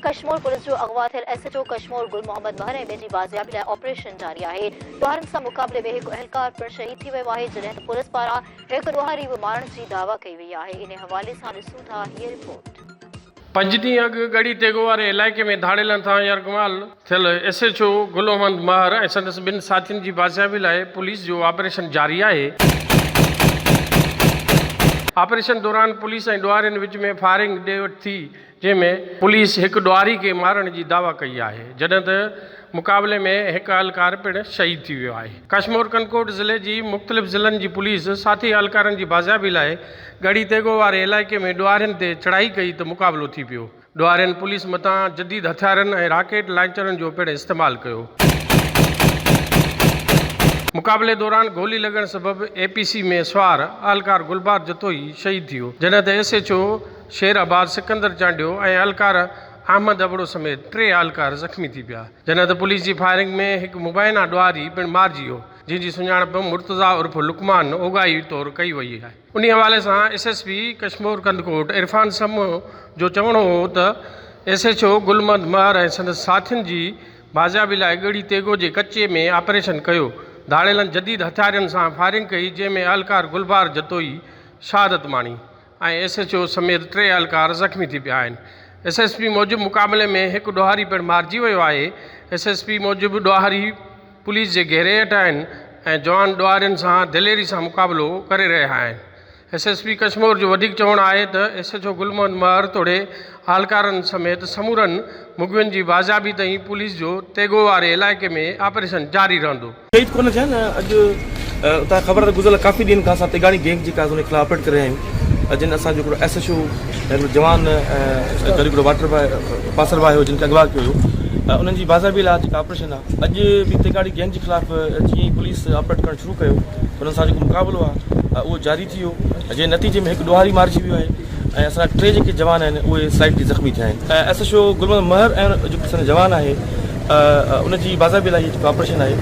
Kashmore police جو اغوا ٿيل S H O Kashmore Gul Muhammad Mahar ۽ ٻين جي بازيابي لاء آپريشن جاري آهي. ڏوهارين سان مقابلي ۾ هڪ اهلڪار پڻ شهيد ٿي ويو آهي، جڏهن ته پوليس پاران هڪ ڏوهاري به مارڻ جي دعويٰ ڪئي وئي آهي. انهي حوالي سان ڏسون ٿا هيء رپورٽ. پنج ڏينهن اڳ ڳڙهي تيغو واري علائقي ۾ ڌاڙيلن سان يرغمال ٿيل S H O Gul Muhammad Mahar ۽ سندس ٻن ساٿين جي بازيابي لاء پوليس جو آپريشن جاري آهي. آپريشن دوران پوليس ۽ ڏوهارين وچ ۾ فائرنگ ڏي وٺ ٿي، جنهن ۾ پوليس هڪ ڏوهاري کي مارڻ جي دعويٰ ڪئي آهي، جڏهن ته مقابلي ۾ هڪ اهلڪار پڻ شهيد ٿي ويو آهي. ڪشمور ڪنڌڪوٽ ضلعي جي مختلف ضلعن جي پوليس ساٿي اهلڪارن جي بازيابي لاء ڳڙهي تيغو واري علائقي ۾ ڏوهارين تي چڙهائي ڪئي ته مقابلو ٿي پيو. ڏوهارين پوليس مٿان جديد هٿيارن ۽ راڪيٽ لانچرن جو پڻ استعمال ڪيو. مقابلي دوران گولي لڳڻ سبب اي پي سي ۾ سوار اهلڪار گلبار جتوئي شهيد ٿي ويو، جڏهن ته S H O Sher Abad Sikandar Chandio ۽ اهلڪار احمد ابڙو سميت ٽي اهلڪار زخمي ٿي پيا، جڏهن ته پوليس جي فائرنگ ۾ هڪ مبينا ڏوهاري پڻ مارجي ويو، جنهن جي سڃاڻپ مرتضيٰ عرف لقمان اوڳاهي طور ڪئي وئي آهي. انهي حوالي سان S S P Kashmore Kandhkot Irfan Samoon جو چوڻ هو ته S H O Gul Muhammad Mahar ۽ سندس ساٿين جي بازيابي لاء ڳڙهي تيغو جي ڪچي ۾ آپريشن ڪيو، ڌاڙيلن جديد هٿيارن سان فائرنگ ڪئي، جنهن ۾ اهلڪار گلبهار جتوئي شهادت ماڻي. ۽ ايس ايڇ او سميت ٽي اهلڪار زخمي ٿي پيا آهن. ايس ايس پي موجب مقابلي ۾ هڪ ڏوهاري پڻ مارجي ويو آهي. ايس ايس پي موجب ڏوهاري پوليس جي گهيري هيٺ آهن ۽ جوان ڏوهارين سان دليري سان مقابلو ڪري رهيا آهن. ايس ايس پي ڪشمور جو وڌيڪ چوڻ آهي ته S H O Gul Muhammad Mahar توڙي اهلڪارن سميت سمورن مغوين جي بازيابي تائين پوليس جو تيغو واري علائقي ۾ آپريشن جاري رهندو. شهيد ڪونه ٿيا نه اڄ اتان خبر ته گذريل ڪافي ڏينهن کان اسان تيغاڻي گينگ جيڪا آهي ان خلاف آپريٽ ڪري رهيا آهيون جن اسان جو هڪڙو ايس ايڇ او هڪڙو جوان گڏ هڪڙو واٽر بواء پاسر بواء هو جن کي اغوا ڪيو هيو انهن جي بازيابي لاء جيڪا آپريشن آهي اڄ به تيغاڻي گينگ جي خلاف جيئن ئي پوليس آپريٽ ڪرڻ شروع ڪيو انهن سان جيڪو مقابلو آهي اهو جاري ٿي ويو جنهن نتيجي ۾ هڪ ڏوهاري مارجي ويو آهي ۽ اسان جا ٽي جيڪي جوان آهن اهي سلائٽلي زخمي ٿيا آهن S H O Gul Muhammad Mahar ۽ جيڪو اسان جو جوان آهي ان جي باضابطي لاء هي جيڪو آپريشن آهي.